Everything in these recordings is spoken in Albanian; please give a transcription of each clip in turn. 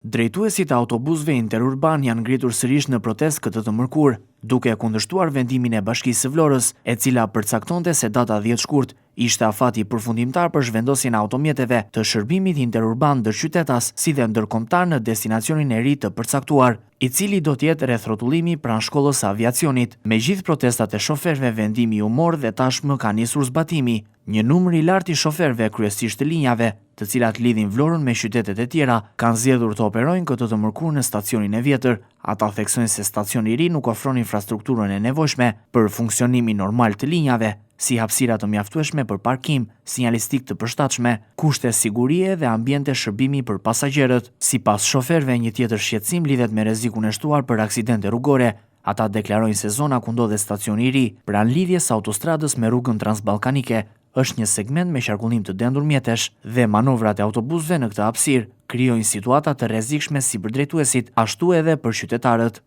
Drejtuesit e autobusëve interurbanë janë ngritur sërish në protestë këtë të mërkurë, duke kundërshtuar vendimin e Bashkisë së Vlorës, e cila përcaktonte se data 10 shkurt ishte afati përfundimtar për zhvendosjen e automjeteve të shërbimit interurban ndërqytetas si dhe ndërkombëtar në destinacionin e ri të përcaktuar, i cili do të jetë rrethrrotullimi pranë shkollës së aviacionit. Megjithë protestat e shoferëve, vendimi u mor dhe tashmë ka nisur zbatimi. Një numër i lartë i shoferëve, kryesisht të linjave, të cilat lidhin Vlorën me qytetet e tjera, kanë zgjedhur të operojnë këtë të mërkurë në stacionin e vjetër. Ata theksojnë se stacioni i ri nuk ofron infrastrukturën e nevojshme për funksionimin normal të linjave, si hapësira të mjaftueshme për parkim, sinjalistikë të përshtatshme, kushte sigurie dhe ambiente shërbimi për pasagjerët. Sipas shoferëve, një tjetër shqetësim lidhet me rrezikun e shtuar për aksidente rrugore, Ata deklarojnë se zona ku ndodhet stacioni i ri, pranë lidhjes së autostradës me rrugën transballkanike, është një segment me qarkullim të dendur mjetesh dhe manovrat e autobusëve në këtë hapësirë krijojnë situata të rrezikshme si për drejtuesit, ashtu edhe për qytetarët.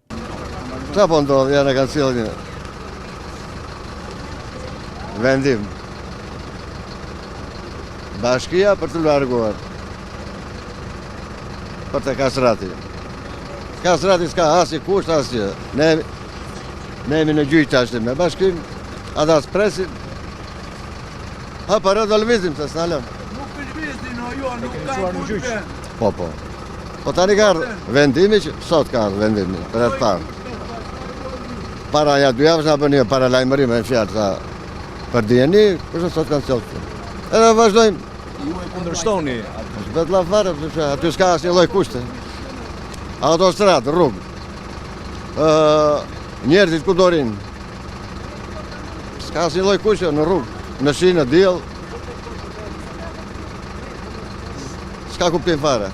Ça po ndodh, ja na kanë sjellë një vendim. Bashkia për t'u larguar. Për te Kastrati. Kastrati s'ka asnjë kusht, asgjë. Ne, ne jemi në gjyq tashti me bashkinë, ata s'presin. Ha, para do lëvizim, se s'na lënë. Nuk lëvizin, o jo, nuk ka në gjyq. Po, po. Po tani ka ardhë vendimi që, sot ka ardhë vendimi, për herë të parë. Para ja dy javësh na bën një paralajmërim me fjalë, tha, për dijeni, kështu sot kanë sjellë. Edhe vazhdojmë, Ju e kundërshtoni atë. S'bëhet llaf fare, sepse aty s'ka asnjë lloj kushte. Autostradë, rrugë. Ë njerëzit ku do rrinë? S'ka asnjë lloj kushte në rrugë, në shi, në diell. S'ka kuptim fare.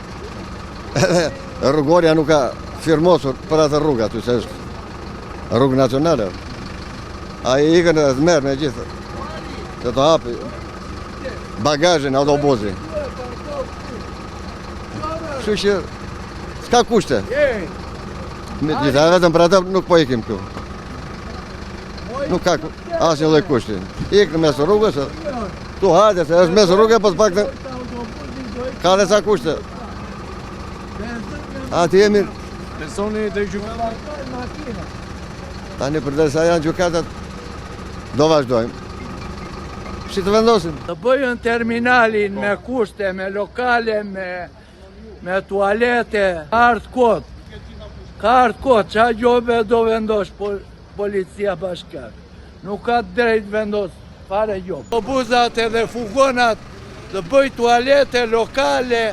Edhe rrugorja nuk ka firmosur për atë rrugë aty, se është rrugë nacionale. Ai ikën edhe të merr me gjithë. Se të hapi bagazhin autobusi. Kështu që s'ka kushte. Me gjitha, vetëm për atë nuk po ikim këtu. Nuk ka asnjë lloj kushti. Ik në mes rrugës, tu hajde se është mes rrugës, po të paktën ka dhe ca kushte. Aty jemi. Besoni te gjykatat? Tani përderisa janë gjykatat, do vazhdojmë. Si të vendosim? Të bëjën terminalin me kushte, me lokale, me, me tualete, ka ardhë kot. Ka ardhë kot, ça gjobe do vendos policia bashkiake. Nuk ka drejt vendos fare gjobë. Autobuzat edhe fugonat të bëj tualete, lokale,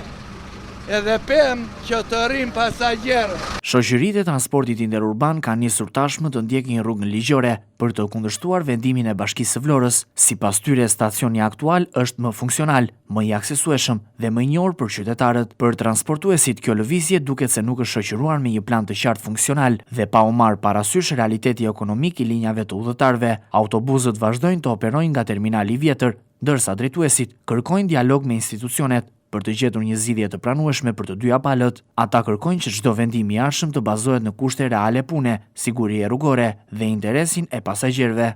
edhe pemë që të rrinë pasagjerët. Shoqëritë e transportit interurban kanë nisur tashmë të ndjekin rrugën ligjore për të kundërshtuar vendimin e Bashkisë së Vlorës. Sipas tyre, stacioni aktual është më funksional, më i aksesueshëm dhe më i njohur për qytetarët. Për transportuesit, kjo lëvizje duket se nuk është shoqëruar me një plan të qartë funksional dhe pa u marrë parasysh realiteti ekonomik i linjave të udhëtarëve. Autobuzët vazhdojnë të operojnë nga terminali i vjetër, ndërsa drejtuesit kërkojnë dialog me institucionet për të gjetur një zgjidhje të pranueshme për të dyja palët. Ata kërkojnë që çdo vendim i ardhshëm të bazohet në kushte reale pune, siguri rrugore dhe interesin e pasagjerëve.